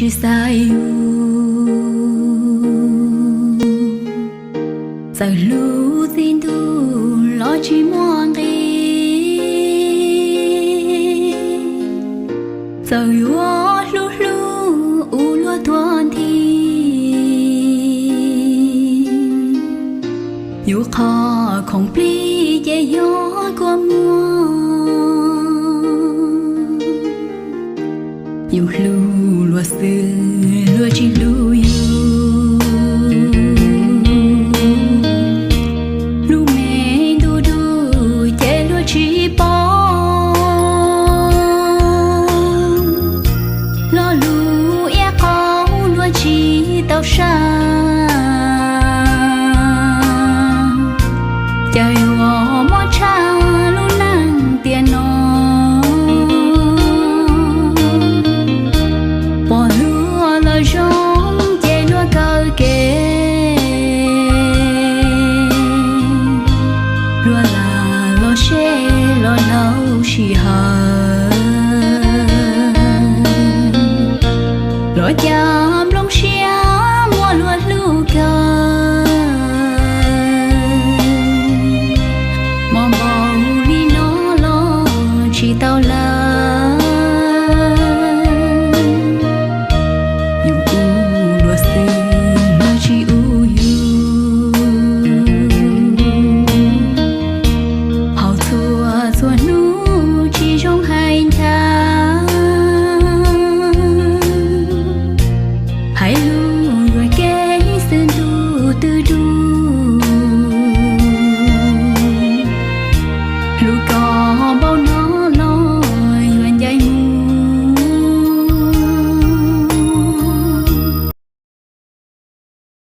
Tsis xaiv yus, txawm hlub txij ntuj los tsis muaj nqis, txawm yuav hlub hlub ua luaj tuag nthi, yus qhov khoom plig ces yog kua muag. Yus hlub luag xwb, luag tsis hlub yus.